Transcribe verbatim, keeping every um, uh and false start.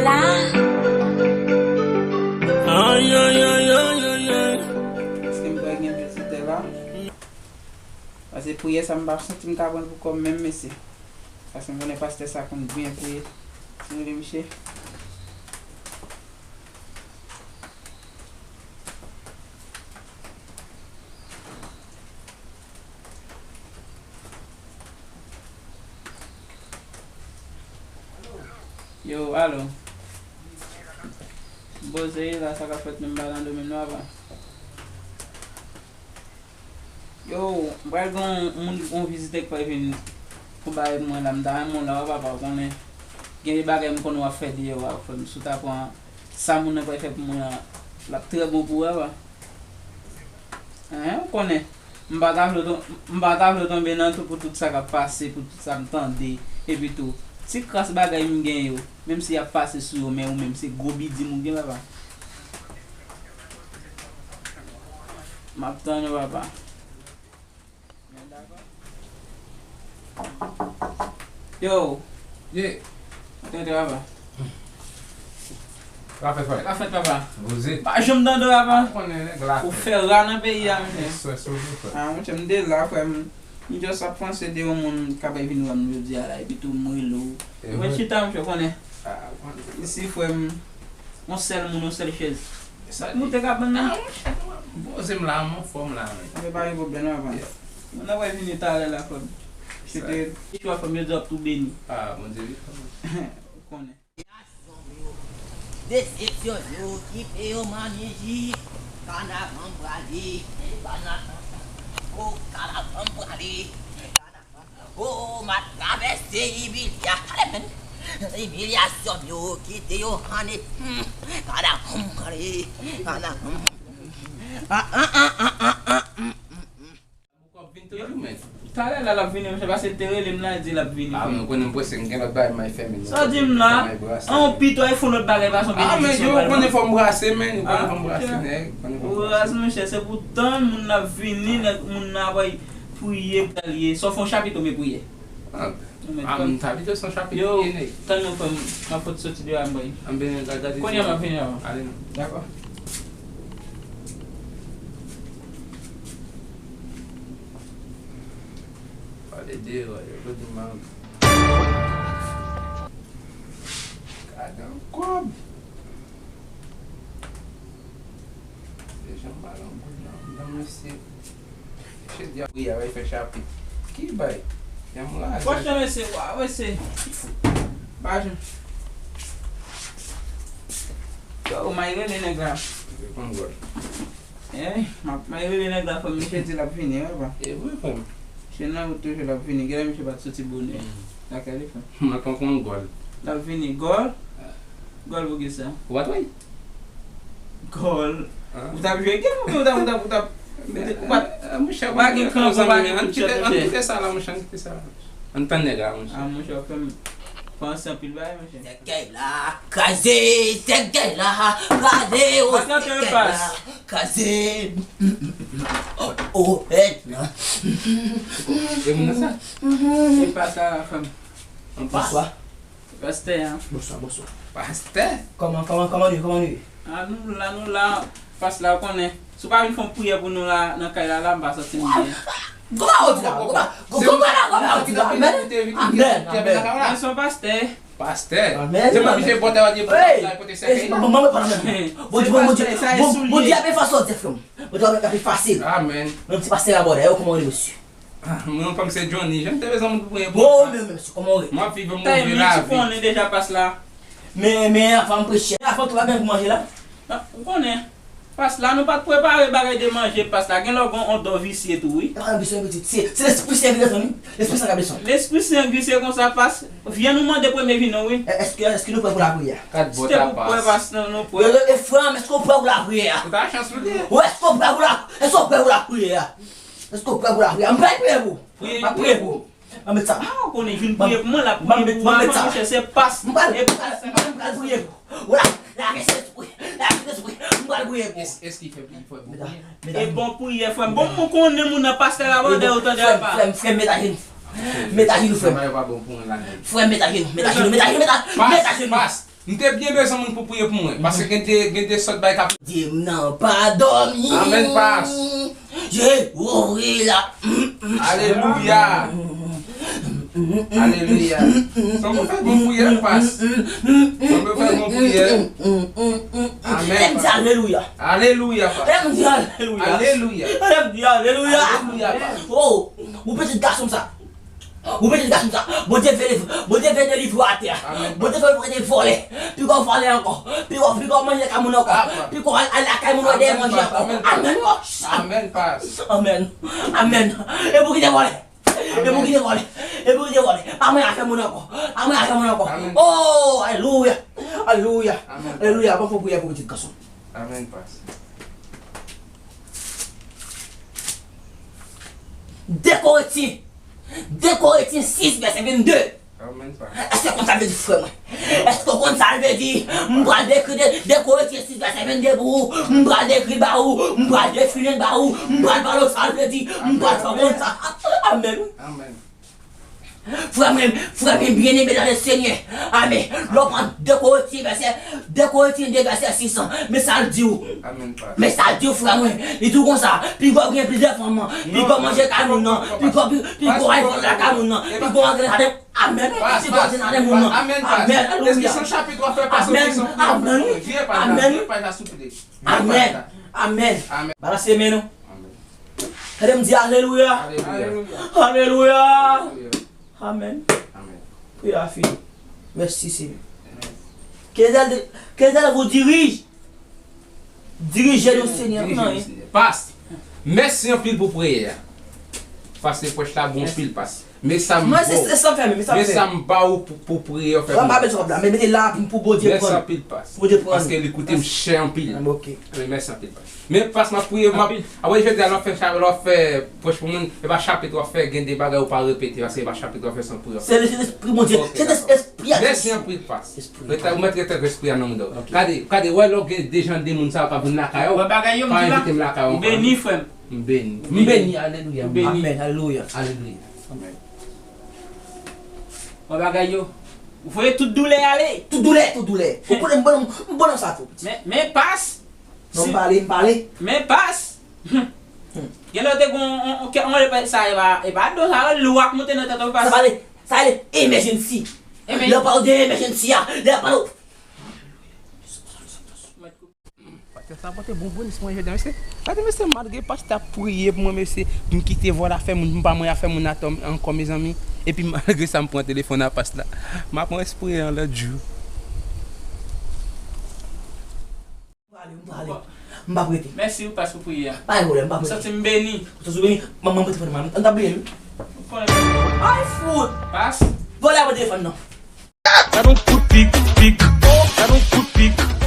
Ay, ay, ay, ay, ay, ay. Èske m pral gen vizitè la? Paske priyè sa m pa santi m ka pran l pou kò m menm, mesye. Paske m konnen pastè sa konn byen priye. Si nou vle, mesye. Yo, alo. Boze la, sa k ap fèt menm pa nan domèn nou apa? Yo, m pral gen yon moun, yon vizitè k pral vin pou bagay pou mwen la, m ta renmen w la, w papa, w konnen. Gen de bagay m konnen w ap fè deyò a, frè m, si w ta pran sa moun nan pral fè pou mwen an, l ap trè bon pou ou, apa. Hein, ou konnen. M pa ta vle w ton-, m pa ta vle w tonbe nan tou pou tout sa k ap pase, pou tout sa m tande, epi tou, ti kras bagay m gen yo, menm si y ap pase sou yo, men ou menm se gwo bidim ou gen, papa. M ap tann ou, papa. Yo. Ye. Mwen te travay. Sa fèt, frè. Sa fèt, papa. Poze. Pa janm tande, papa. Ou konnen nèg la. Ou fè ra nan peyi a, mesye. Sou, sou, sou, frè. Ah, monchè, m te la, frè m. M just ap panse de yon moun k ap vin wè m jodi a la, epi tou m rele w. Mwen chita, monchè, konnen. Ah, ou konnen. Isi, frè m, yon sèl moun, yon sèl chèz. Sa moute kabann nan. Ah, monchè, poze m la, m anfòm la, men. Anben, pa gen pwoblèm, non, papa. Yeah. Mwen ap vini talè la, frè m. Chita. Chwa, frè m, yo di w ap tou beni. Ah, Bondye, wi, frè m. Ou konnen. Desepsyon yo kite yo manyeji. Kanavan m prale. Kanavan. Oh, kanavan m prale. Kanavan. Oh, m ap travèse imilya-, ale, men. Imilyasyon m yo kite yo annik. Hmm. Kanavan m prale. Kanavan. Ah, ah, ah. Talè la l ap vini, monchè, paske l te rele m la, l di l ap vini. Ah, men ou konnen m prese, m gen lòt bagay m al fè, men. Sa w di m la? An pito, e fon lòt bagay, pa son benediksyon. Ah, men yo konnen fò m brase, men, yo konnen fò m brase, nèg, konnen fò m brase. Raz, monchè, se pou tann moun nan ap vini, nèg, moun nan ap priye pou l ye. Sa w fè yon chapit ou men priyè. Ah, m ta pito se yon chapit priye, nèg. Yo, tann mwen, frè m, m ap fout soti deyò a, m bay. Kounye a m ap vini avan. Ale non. Dakò. Pale de yo, yo di m al. Gade yon kòb. Deja m pale yon kout nan, nan mesye. Mesye di ap priye, ap fè chapit. Ki bay? Janm raze. Fòk mesye, wa, mesye. Ki fout? Pa jan. Yo, m al rele nèg la. Reponn gòl. Eh, m ap, m al rele nèg la, frè m, misye di l ap vini, wi, papa. E vre, frè m. Misye nan wout toujou, l ap vini. Genlè misye pa t soti bonè. Mm. Lakay li, frè m. M ap pran gòl. L ap vini. Gòl? Ah. Gòl pou kisa? Ou pa t wè? Gòl. Ah. Ou t ap jwe game oubyen ou t ap, ou t ap, ou t ap, ou pa t, eh, monchè, ou pa gen kanpe, ou pa gen kout tèt, monchè. Ann kite sa la, monchè, ann kite sa la. Ann tann nèg la, monchè. Ah, monchè, frè m, panse anpil bagay, monchè. Sèkèy la, kraze, sèkèy la, kraze, o, sèkèy la, kraze. Oh, oh, eh, non. E moun nan sa? E pa sa, frè m. Bonswa. Pastè a. Bonswa, bonswa. Pastè? Kòman, kòman, kòman nou ye, kòman nou ye? Ah, nou la, nou la. Pas la, ou konnen. Si w pa vin fè yon priyè pou nou la, nan kay la, la, m pa santi m byen. Gwo pawòl ou di la, gwo pa-, gwo, gwo pawòl ou di la, amèn. Amèn, amèn. Men se yon pastè. Pastè. Amèn, amèn. Se pa misye bòtè w di pou la pote sèkèy la. Bondye, Bondye, Bondye, Bondye ap efase w, frè m. Bondye ap efase w. Amèn. Menm ti pastè la bòtè, yo kòman ou ye, mesye? Ah, mwen, fanm se Johnny. Jan m te bezwen moun pou priye pou mwen. Bon, men, men, mesye, kòman ou ye? M ap viv yon move lavi. Ou konnen deja pas la. Men, men, avan m preche, avan tou pa gen pou manje la? Ah, ou konnen. Pas la, nou pa t prepare bagay de manje, pas la. Gen lè w gen yon dò visye tou, wi. E pa yon visye, pitit. Se, se Lespri Sen ki desann, wi. Lespri Sen k ap desann. Lespri Sen visye konsa, pas. Vye nou mande premye vin nou, wi. E, èske, èske nou prè pou lapriyè? Kat bò tapas. Si te pou prè, pas, nou, nou prè. E, e, e, frè m, èske w prè pou lapriyè? Ou ta chans ou te. Ou èske w prè pou la, èske w prè pou lapriyè? Èske w prè pou lapriyè? M pral priye pou ou. M ap priye pou ou. M ap met sa. Ah, ou konnen vin priye pou mwen, l ap priye pou ou. M ap met sa. Monchè, se pas. M pral, e pas, m pral, m pral priye pou ou. Wala, lave Sentespri, lave Sentespri. M pral priye pou ou. Èske, èske li fè, li fè pou priye? E bon priyè, frè m. Bon, mwen konnen moun nan pastè la, wè, dèyè w tande apa. Frè m, frè m, frè m, met ajenou. Met ajenou, frè m. Sa yo pa bon pou mwen la, nèg. Frè m, met ajenou, met ajenou, met ajenou, met a-, met ajenou. Pas, pas. M te byen bezwen moun pou priye pou mwen. Paske gen de, gen de sòt bagay k ap Di m nan pa dòmi. Amèn, pas. Je ouvri la. Alelouya. Alelouya. Sanble w fè bon priyè, pas. Sanble w fè bon priyè. Amèn. Lè m di alelouya. Alelouya, pas. Lè m di alelouya. Alelouya. Lè m di alelouya. Alelouya, pas. Oh, ou pitit gason m sa. Ou pitit gason m sa. Bondye vle, Bondye vle delivre w atè. Amèn. Bondye vle prete vòlè. Pi gwo vòlè ankò. Pi gwo, pi gwo manje lakay moun ankò. Apa. Pi gwo al, al lakay moun wè dèyè manje ankò. Amèn, pas. Amèn, pas. Amèn. Amèn. Amèn. E pou kite vòlè. E pou kite vòlè. E pou kite vòlè. Pa mwen afè moun ankò. Pa mwen afè moun ankò. Amèn. Oh, alelouya. Alelouya. Amèn. Alelouya. Bon, fò priyè pou pitit gason. Amèn, pas. De Korentyen. De Korentyen sis, vèsè vennde. Amèn, pas. Èske w konn sa l vle di, frè mwen? Èske w konn sa l vle di? M pral dekri de, de Korentyen sis, vèsè vennde pou ou. M pral dekri ba ou. M pral define l ba ou. M pral pale w sa l vle di. M pral fè w konn sa. Amèn. Amèn. Frè mwen, frè mwen byeneme nan le Senyè. Amèn. Lè w pran de Korentyen vèsè, de Korentyen de vèsè sis lan. Men sa l di w. Amèn, pas. Men sa l di w, frè mwen. Li di w konsa, pi gwo gen plizyè fanm, pi gwo manje kay moun nan, pi gwo, pi, pi gwo iPhone lakay moun nan, pi gwo antre ladan. Amèn. Pi gwo antre ladan moun nan. Amèn, pas. Amèn, alelouya. Èske se yon chapit w ap fè, pas? Amèn. Amèn. Vire paj la, vire paj la, souple. Amèn. Amèn. Amèn. Balanse men nou. Amèn. Tande m di alelouya. Alelouya. Alelouya. Alelouya. Amèn. Amèn. Priye a fini. Mèsi, Senyè. Amèn. Que l'Éternel, que l'Éternel vous dirige. Dirije nou, Senyè. Dirije nou, Senyè. Pas. Mèsi anpil pou priyè a. Paske prèch la bon anpil, pas. Men sa m ba w, men sa m ba w pou, pou priyè w fè pou mwen. Mwen, se, se sa m fè, men sa m fè. Men sa m ba w pou, pou priyè w fè pou mwen. Mwen pa bezwen kòb la, men mete la pou, pou Bondye pran. Mèsi anpil, pas. Pou Bondye pran. Paske li koute m chè anpil. Ah, ok. Men mèsi anpil, pas. Men pas, m ap priye, m ap, apre jodi a, lè w ap fè cha-, lè w ap fè prèch pou moun, e pa chapit w ap fè, gen de bagay ou pa repete, paske e pa chapit w ap fè, se yon priyè w ap fè. Se Lespri Bondye, se Lespri a. Mèsi anpil, pas. Ou mèt rete ak Lespri a nan mouda w. Gade, gade, wè lè w gen de jan de moun sa yo k ap vin lakay ou, pa envite m lakay ou ankò. M beni, frè m. M beni. M beni, alelouya. M beni. Amèn, alelouya. Alelouya. Amèn. Wè bagay yo. Ou voye tout doulè ale. Tout doulè, tout doulè. Ou konnen m bon, m bon nan sa tou, pitit. Men, men pas. Non, m pale, m pale. Men pas. Gen lè w te gon, on, on, on, on, sa, e pa, e pa do sa, lou ak monte nan tèt ou, pas. Sa pale, sa pale emergency. Emergency. Lè w pale de emergency a, lè w pale Pastè sa pote bon bonis mwen jodi a, mesye. Gade, mesye, malgre pastè ap priye pou mwen, mesye, m kite vòlè afè moun, m pa manyen afè moun atò ankò, mezanmi. Epi malgre sa, m pran telefòn a pastè la. M ap pran espri an lòt jou. M prale, m prale. M p ap rete. Mèsi, ou pas pou priyè a. Pa gen pwoblèm, m p ap rete. Santi m beni. Ou santi w beni? Manman, mwen te fè mal. An ta bliye, wi. Ay, fout! Pas. Vòlè a pran telefòn nan. Gad yon kout pik, pik. Gad yon kout pik.